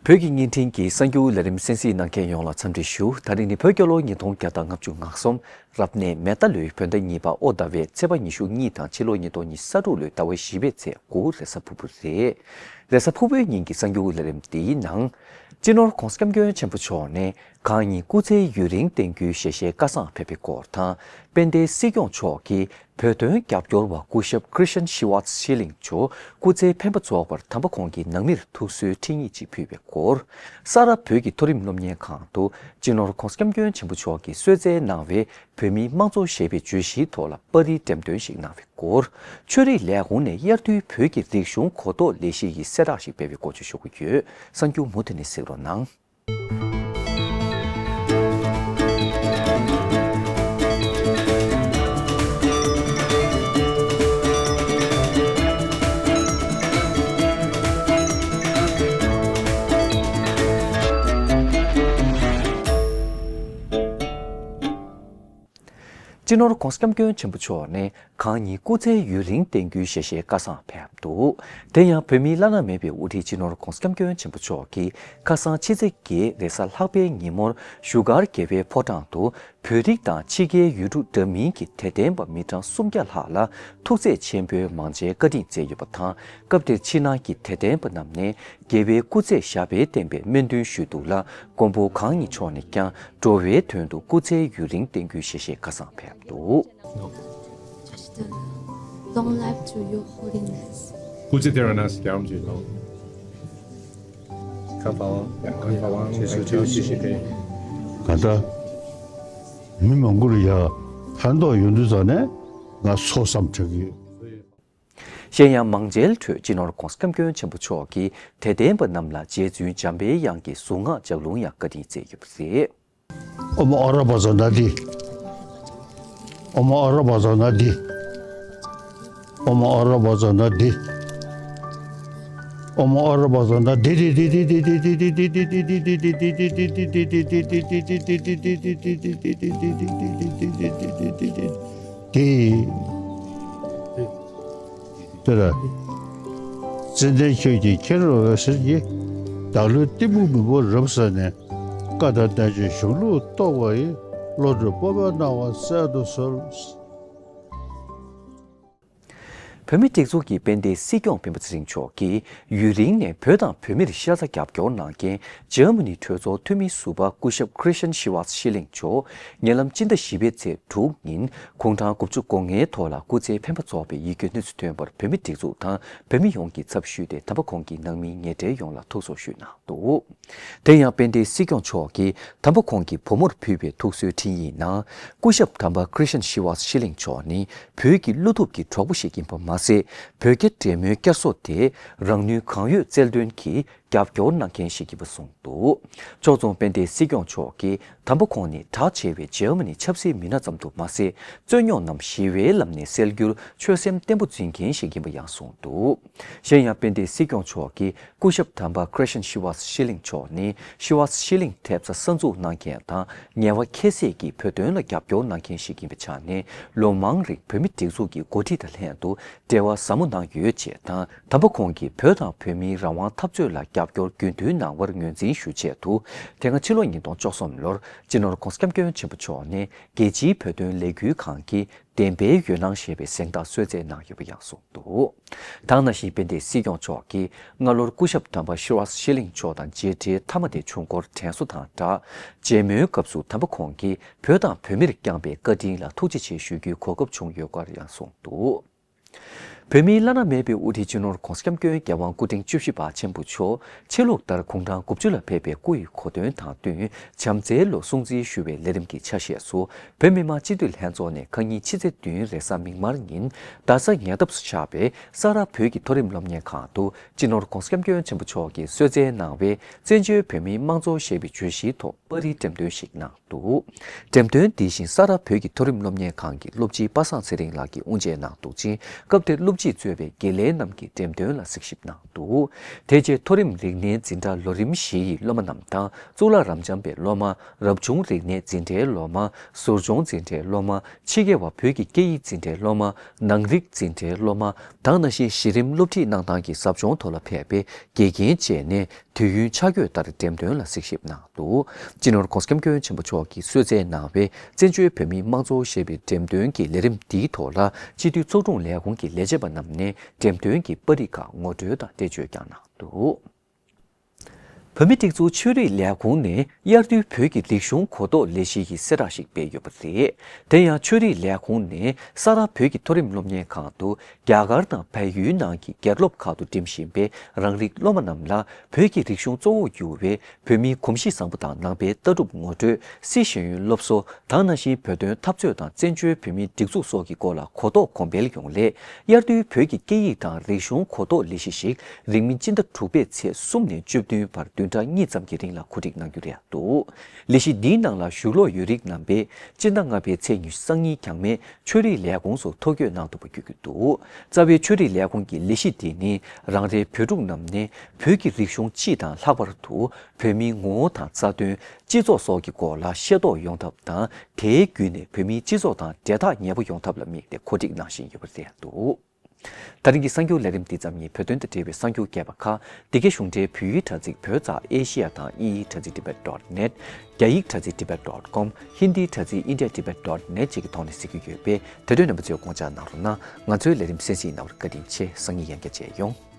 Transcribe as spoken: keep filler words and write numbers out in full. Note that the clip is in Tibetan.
བོད་ཀྱི་བརྙན་འཕྲིན་གྱི་གསར་འགྱུར་ལས་རིམ་གསན་གཟིགས་གནང་མཁན་ཡོངས་ལ་འཚམས་འདྲི་ཞུ། ད་རིང་ནི་བོད་རྒྱལ་ལོ་ཉིས་སྟོང་བརྒྱ་དང་ལྔ་བཅུ་ང་གསུམ། རབ་གནས་མེ་རྟ་ལོའི་བོད་ཟླ་གཉིས་པ་ཨོ་ཟླ་བའི་ཚེས་པ་ཉི་ཤུ་གཉིས་དང་ཕྱི་ལོ་ཉིས་སྟོང་ཉི་ཤུ་རྩ་དྲུག་ལོའི་ཟླ་བ་བཞི་པའི་ཚེས་དགུ་རེས་གཟའ་ཕུར་བུ་རེད། རེས་གཟའ་ཕུར་བུའི་ཉིན་གྱི་གསར་འགྱུར་ལས་རིམ་འདིའི་ནང་། སྤྱི་ནོར་༧གོང་ས་༧སྐྱབས་མགོན་ཆེན་པོ་མཆོག་ནས་གང་ཉིད་སྐུ་ཚེའི་ཡུན་རིང་བརྟན་རྒྱུའི་ཞལ་བཞེས་བཀའ་བཟང་ཕེབས་པའི་སྐོར་དང་། དཔལ་ལྡན་སྲིད་སྐྱོང་མཆོག་གིས་བོད་དོན་རྒྱབ་སྐྱོར་བ་སྐུ་ཞབས་Christian Shivas་Schilling་མཆོག་སྐུ་ཚེའི་འཕེན་པ་རྫོགས་པར་དམ་པ་ཁོང་གི་ནང་མིར་ཐུགས་གསོའི་འཕྲིན་ཡིག་ཅིག་ཕུལ་བའི་སྐོར། ས་རཱ་བོད་ཀྱི་མཐོ་རིམ་སློབ་གཉེར་ཁང་དུ་སྤྱི་ནོར་༧གོང་ས་༧སྐྱབས་མགོན་ཆེན་པོ་མཆོག་གིས་གསོལ་སྩལ་གནང་བའི་བོད་མིའི་དམངས་གཙོ་ཞེས་པའི་བརྗོད་གཞིའི་ཐོག་ལ་པར་རིས་འགྲེམས་སྟོན་ཞིག་གནང་བའི་སྐོར། ཆོས་རིག་ལས་ཁུངས་ནས་དབྱར་དུས་བོད་ཀྱི་རིག་གཞུང་གོ་རྟོགས་ལས་གཞི་ཡི་གསལ་བསྒྲགས་ཤིག་སྤེལ་བའི་སྐོར་བཅས་ཞུ་གི་ཡོད། གསར་འགྱུར་མུ་མཐུད་ནས་གཟིགས་རོགས་གནང་། སྤྱི་ནོར་༧གོང་ས་༧སྐྱབས་མགོན་ཆེན་པོ་མཆོག་ནས་གང་ཉིད་སྐུ་ཚེའི་ཡུན་རིང་བརྟན་རྒྱུའི་ཞལ་བཞེས་བཀའ་བཟང་ཕེབས་འདུག་དེ་ཡང་བོད་མིའི་བླ་ན་མེད་པའི་དབུ་ཁྲིད་སྤྱི་ནོར་༧གོང་ས་༧སྐྱབས་མགོན་ཆེན་པོ་མཆོག་གིས་ཁ་སང་ཕྱི་ཚེས་བརྒྱད་རེས་གཟའ་ལྷག་པའི་ཉིན་མོར་བཞུགས་སྒར་རྒྱལ་བའི་ཕོ་བྲང་དུ་བོད་རིགས་དང་ཕྱི་རྒྱལ་ཡུལ་གྲུ་འདྲ་མིན་གྱི་དད་ལྡན་པ་མི་གྲངས་སུམ་བརྒྱ་ལྷག་ལ་ཐུགས་བརྩེ་ཆེན་པོས་མང་མཇལ་བཀའ་དྲིན་སྩལ་ཡོད་པ་དང་། སྐབས་དེར་ཕྱི་ནང་གི་དད་ལྡན་པ་རྣམས་ནས་རྒྱལ་བའི་སྐུ་ཚེ་ཞབས་པད་བརྟན་པའི་སྨོན་འདུན་ཞུས་འདུག་ལ། མགོན་པོ་གང་ཉིད་མཆོག་ནས་ཀྱང་འགྲོ་བའི་དོན་དུ་སྐུ་ཚེའི་ཡུན་རིང་བརྟན་རྒྱུའི་ཞལ་བཞེས་བཀའ་བཟང་ཕེབས་འདུག Long life to your holiness. Kuchi Theranas Gyamji Long. Kafawang, Kafawang, Jesu, Jesu, Jesu. གང་ལྟར་མི་མང་པོར་ཡ་ཕན་ཐོགས་ཡོང་དུས་ཙང་ནས་ང་ཚོ་བསམ་དྲག་གི་ཡོད། གཞན་ཡང་མང་མཇལ་ཁྲོད་སྤྱི་ནོར་༧གོང་ས་༧སྐྱབས་མགོན་ཆེན་པོ་མཆོག་གིས་དད་ལྡན་པ་རྣམས་ལ་རྗེ་བཙུན་འཇམ་པའི་དབྱངས་ཀྱི་གཟུངས་སྔགས་ལྗགས་ལུང་ཡང་བཀའ་དྲིན་སྩལ་ཡོད་པ་རེད། ཨོཾ་ཨ་ར་བ་ཛ་ན་དྷཱིཿ་ཨོཾ་ཨ་ར་བ་ཛ་ན་དྷཱིཿ་ཨོཾ་ཨ་ར་བ་ཛ་ན་དྷཱིཿ་ཨོཾ་ཨ་ར་བ་ཛ་ན་དྷཱིཿ་དེ། དེ་ལ། ཙནྡན་ཁྱོད་ཀྱིས་མཁྱེན་རུང་བའི་ཟེར་གྱིས། བདག་བློའི་གཏི་མུག་མུན་པ་རབ་བསལ་ནས། བཀའ་དང་བསྟན་བཅོས་གཞུང་ལུགས་རྟོགས་པ་ཡི། བློ་གྲོས་སྤོབས་པའི་སྣང་བ་སྩལ་དུ་གསོལ། བོད་མིའི་སྒྲིག་འཛུགས་ཀྱི་དཔལ་ལྡན་སྲིད་སྐྱོང་སྤེན་པ་ཚེ་རིང་མཆོག་གིས་ཡུན་རིང་ནས་བོད་དང་བོད་མིར་ཤ་ཚ་རྒྱབ་སྐྱོར་གནང་མཁན་འཇར་མ་ནི་གྲོས་ཚོགས་འཐུས་མི་ཟུར་པ་སྐུ་ཞབས་Christian Schwarz Schilling་མཆོག་ཉེ་ལམ་སྤྱི་ཟླ་བཞི་པའི་ཚེས་དྲུག་ཉིན་དགུང་གྲངས་དགུ་བཅུ་གོ་ལྔའི་ཐོག་ལ་སྐུ་ཚེའི་འཕེན་པ་རྫོགས་པའི་ཡི་གེ་གནས་ཚུལ་ཐོན་པར་བོད་མིའི་སྒྲིག་འཛུགས་དང་བོད་མི་ཡོངས་ཀྱི་ཚབ་ཞུས་ཏེ་དམ་པ་ཁོང་གི་ནང་མི་ཉེ་གྲས་ཡོངས་ལ་ཐུགས་གསོ་ཞུས་གནང་འདུག་དེ་ཡང་དཔལ་ལྡན་སྲིད་སྐྱོང་མཆོག་གིས་དམ་པ་ཁོང་གི་བུ་མོར་ཕུལ་བའི་ཐུགས་གསོའི་འཕྲིན་ཡིག་ནང་། སྐུ་ཞབས་དམ་པ་Christian Schwarz Schilling་མཆོག་ནི་བོད་ཀྱི་བློ་ཐུབ་ཀྱི་གྲོགས་པོ་ཞིག་ཡིན་པ་མ་ཟད། བོད་རྒྱ་འབྲེལ་མོལ་བསྐྱར་གསོ་དེ་རང་ནུས་གང་ཡོད་རྩལ་འདོན་གྱིས་རྒྱབ་སྐྱོར་གནང་མཁན་ཞིག་ཡིན་པ་གསུངས་འདུག་ཕྱོགས་མཚུངས་དཔལ་ལྡན་སྲིད་སྐྱོང་མཆོག་གིས་དམ་པ་ཁོང་ནི་གྲགས་ཆེ་བའི་འཇར་མ་ནི་ཆབ་སྲིད་མི་སྣ་ཙམ་དུ་མ་ཟད། རྩོད་རྙོག་རྣམས་ཞི་བའི་ལམ་ནས་སེལ་རྒྱུར་ཆོད་སེམས་བརྟན་པོ་འཛིན་མཁན་ཞིག་ཡིན་པ་ཡང་གསུངས་འདུག་གཞན་ཡང་དཔལ་ལྡན་སྲིད་སྐྱོང་མཆོག་གིས་སྐུ་ཞབས་དམ་པ་Christian Schwarz Schilling་མཆོག་ནི་Schwarz Schilling་ཐེབས་རྩ་གསར་འཛུགས་གནང་མཁན་དང་ངལ་བ་ཁྱད་བསད་ཀྱིས་བོད་དོན་ལ་རྒྱབ་སྐྱོར་གནང་མཁན་ཞིག་ཡིན་པའི་ཆ་ནས། ལོ་མང་རིང་བོད་མིའི་སྒྲིག་འཛུགས་ཀྱི་འགོ་ཁྲིད་དང་ལྷན་དུ་འབྲེལ་བ་ཟབ་མོ་གནང་ཡོད་ཅེས་དང་། དམ་པ་ཁོང་གིས་བོད་དང་བོད་མིའི་རང་དབང་འཐབ་རྩོད་ལ་རྒྱབ་སྐྱོར་རྒྱུན་མཐུད་གནང་བར་ངོས་འཛིན་ཞུ་ཆེད་དུ། དེ་སྔ་ཕྱི་ལོ་ཉིས་སྟོང་བཅུ་གསུམ་ལོར་སྤྱི་ནོར་༧གོང་ས་༧སྐྱབས་མགོན་ཆེན་པོ་མཆོག་ནས་རྒྱལ་སྤྱིའི་བོད་དོན་ལས་འགུལ་ཁང་གི་བདེན་པའི་འོད་སྣང་ཞེས་པའི་གཟེངས་རྟགས་གསོལ་སྩལ་གནང་ཡོད་པ་ཡང་གསུངས་འདུག་ད་ག་ནང་བཞིན་དཔལ་ལྡན་སྲིད་སྐྱོང་མཆོག་གིས་སྔ་ལོར་སྐུ་ཞབས་དམ་པ་Schwarz Schilling་མཆོག་དང་མཇལ་འཕྲད་མཐའ་མ་དེ་ཆུ་འཁོར་དྲན་གསོ་དང་སྦྲགས། མཇལ་མོལ་སྐབས་སུ་དམ་པ་ཁོང་གིས་བོད་དང་བོད་མིར་བསྐྱངས་པའི་བཀའ་དྲིན་ལ་ཐུགས་རྗེ་ཆེ་ཞུ་རྒྱུའི་གོ་སྐབས་བྱུང་ཡོད་སྐོར་ཡང་གསུངས་འདུག་བོད་མིའི་བླ་ན་མེད་པའི་དབུ་ཁྲིད་སྤྱི་ནོར་༧གོང་ས་༧སྐྱབས་མགོན་རྒྱལ་དབང་སྐུ་ཕྲེང་བཅུ་བཞི་པ་ཆེན་པོ་མཆོག་ཕྱི་ལུགས་ལྟར་དགུང་གྲངས་དགུ་བཅུ་ལ་ཕེབས་པའི་སྐུ་ཡི་གོ་སྟོན་དང་བསྟུན་བྱམས་བརྩེའི་ལོ་སྲུང་བརྩི་ཞུ་བའི་ལས་རིམ་གྱི་ཆ་ཤས་སུ། བོད་མི་མང་སྤྱི་འཐུས་ལྷན་ཚོགས་ནས་ཁ་ཉིན་ཕྱི་ཚེས་བདུན་རེས་གཟའ་མིག་དམར་ཉིན་རྡ་ས་ཉེ་འདབས་སུ་ཆགས་པའི་ས་རཱ་བོད་ཀྱི་མཐོ་རིམ་སློབ་གཉེར་ཁང་དུ་སྤྱི་ནོར་༧གོང་ས་༧སྐྱབས་མགོན་ཆེན་པོ་མཆོག་གིས་གསོལ་སྩལ་གནང་བའི་བཙན་བྱོལ་བོད་མིའི་དམངས་གཙོ་ཞེས་པའི་བརྗོད་གཞིའི་ཐོག་པར་རིས་འགྲེམས་སྟོན་ཞིག་གནང་འདུག་འགྲེམས་སྟོན་འདི་བཞིན་ས་རཱ་བོད་ཀྱི་མཐོ་རིམ་སློབ་གཉེར་ཁང་གི་སློབ་སྤྱི་པ་སངས་ཚེ་རིང་ལགས་ཀྱིས་དབུ་འབྱེད་གནང་འདུག་ཅིང་། སྐབས་དེར་སློབ་ ཞེས་གཙོས་པའི་དགེ་ལས་རྣམས་ཀྱི་འགྲེམས་སྟོན་ལ་གཟིགས་ཞིབ་གནང་འདུག་དེ་རྗེས་མཐོ་རིམ་རིག་གནས་འཛིན་གྲྭ་ལོ་རིམ་བཞི་ཡི་སློབ་མ་རྣམས་དང་གཙུག་ལག་རབ་འབྱམས་པའི་སློབ་མ། རབ་བྱུང་རིག་གནས་འཛིན་གྲྭའི་སློབ་མ། ཟུར་སྦྱོང་འཛིན་གྲྭའི་སློབ་མ། ཕྱི་རྒྱལ་བ་བོད་ཀྱི་སྐད་ཡིག་འཛིན་གྲྭའི་སློབ་མ། ནང་རིག་འཛིན་གྲྭའི་སློབ་མ་དང་། ནང་བཞིན་གཞི་རིམ་སློབ་ཁྲིད་གནང་སྟངས་ཀྱི་ཟབ་སྦྱོང་ཐོག་ལ་ཕེབས་པའི་དགེ་རྒན་བཅས་ནས། དུས་ཡུན་ཆ་བགོས་ལྟར་འགྲེམས་སྟོན་ལ་གཟིགས་ཞིབ་གནང་འདུག་སྤྱི་ནོར་༸གོང་ས་༸སྐྱབས་མགོན་ཆེན་པོ་མཆོག་གིས་གསོལ་སྩལ་གནང་བའི་བཙན་བྱོལ་བོད་མིའི་དམངས་གཙོ་ཞེས་པའི་འགྲེམས་སྟོན་གྱི་ལས་རིམ་འདིའི་ཐོག་ལ་སྤྱི་འཐུས་ཚོགས་དྲུང་ལས་ཁུངས་ཀྱི་ལས་བྱེད་པ་རྣམས་ནས་འགྲེམས་སྟོན་གྱི་པར་རིས་ཁག་ངོ་སྤྲོད་དང་འགྲེལ་བརྗོད་ཀྱང་གནང་འདུག་བོད་མིའི་སྒྲིག་འཛུགས་ཆོས་རིག་ལས་ཁུངས་ནས་དབྱར་དུས་བོད་ཀྱི་རིག་གཞུང་གོ་རྟོགས་ལས་གཞི་ཡི་གསལ་བསྒྲགས་ཤིག་སྤེལ་ཡོད་པ་རེད། དེ་ཡང་ཆོས་རིག་ལས་ཁུངས་ནས་ས་རཱ་བོད་ཀྱི་མཐོ་རིམ་སློབ་གཉེར་ཁང་དུ་རྒྱ་གར་དང་བལ་ཡུལ་ནང་གི་རྒྱལ་སློབ་ཁག་ཏུ་འགྲིམ་བཞིན་པའི་རང་རིགས་སློབ་མ་རྣམས་ལ་བོད་ཀྱི་རིག་གཞུང་གཙོ་བོར་གྱུར་བའི་བོད་མིའི་གོམས་གཤིས་བཟང་པོ་དང་ནང་པའི་ལྟ་གྲུབ་ངོ་སྤྲོད། སྲིད་ཤེས་ཡོན་སློབ་གསོ་དང་། ནང་བཞིན་བོད་དོན་འཐབ་རྩོད་དང་བཙན་བྱོལ་བོད་མིའི་སྒྲིག་འཛུགས་སོགས་ཀྱི་སྐོར་ལ་གོ་རྟོགས་གོང་འཕེལ་ཡོང་སླད། དབྱར་དུས་བོད་ཀྱི་སྐད་ཡིག་དང་རིག་གཞུང་གོ་རྟོགས་ལས་གཞི་ཞིག་རིང་མིན་སྤྱི་ཟླ་དྲུག་པའི་ཚེས་གསུམ་ནས་བཅུ་བདུན་བར་བདུན་ཕྲག་གཉིས་ཙམ་གྱི་རིང་ལ་གོ་སྒྲིག་གནང་རྒྱུ་རེད་འདུག་ལས་གཞི་འདིའི་ནང་ལ་ཞུགས་རོགས་ཡོད་རིགས་རྣམ་པས་སྤྱི་ཟླ་ལྔ་པའི་ཚེས་ཉི་ཤུ་རྩ་གཉིས་གྱང་མའི་ཆོས་རིག་ལས་ཁུངས་སུ་ཐོ་འགོད་གནང་ཐུབ་པ་བརྒྱུད་ཀྱི་འདུག་རྩ་བའི་ཆོས་རིག་ལས་ཁུངས་ཀྱི་ལས་གཞི་འདི་ནི་རང་རེའི་བོད་ཕྲུག་རྣམས་ནས་བོད་ཀྱི་རིག་གཞུང་སྤྱི་དང་ལྷག་པར་དུ་བོད་མིའི་ངོ་བོ་དང་རྩ་དོན། སྤྱི་ཚོགས་སོགས་ཀྱི་སྐོར་ལ་ཤེས་རྟོགས་ཡོང་ཐབས་དང་། དེའི་བརྒྱུད་ནས་བོད་མིའི་སྤྱི་ཚོགས་དང་འབྲེལ་ཐག་ཉེ་པོ་ཡོང་ཐབས་ལ་དམིགས་ཏེ་གོ་སྒྲིག་གནང་བཞིན་ཡོད་པ་རེད་འདུག་ད་རིང་གི་གསར་འགྱུར་ལས་རིམ་འདི་ཙམ་ཡིན། བོད་དོན་དང་འབྲེལ་བའི་གསར་འགྱུར་རྒྱས་པ་ཁག་འདི་གའི་གཞུང་འབྲེལ་བོད་ཡིག་དྲ་ཚིགས་བོད་ཙ་ཨེ་ཤི་ཡ་དང་དབྱིན་ཡིག་དྲ་ཚིགས་tibet dot net། རྒྱ་ཡིག་དྲ་ཚིགས་tibet dot com། ཧིན་དིའི་དྲ་ཚིགས་india tibet dot net བཅས་ཀྱི་ཐོག་ནས་གཟིགས་རྒྱུ་ཡོད་པས། དེ་དོན་རྣམ་པ་ཚོས་དགོངས་འཇགས་གནང་རོགས་གནང་། ང་ཚོའི་ལས་རིམ་གསན་གཟིགས་གནང་བར་བཀའ་དྲིན་ཆེ། སང་ཉིན་ཡང་བསྐྱར་མཇལ་ཡོང་།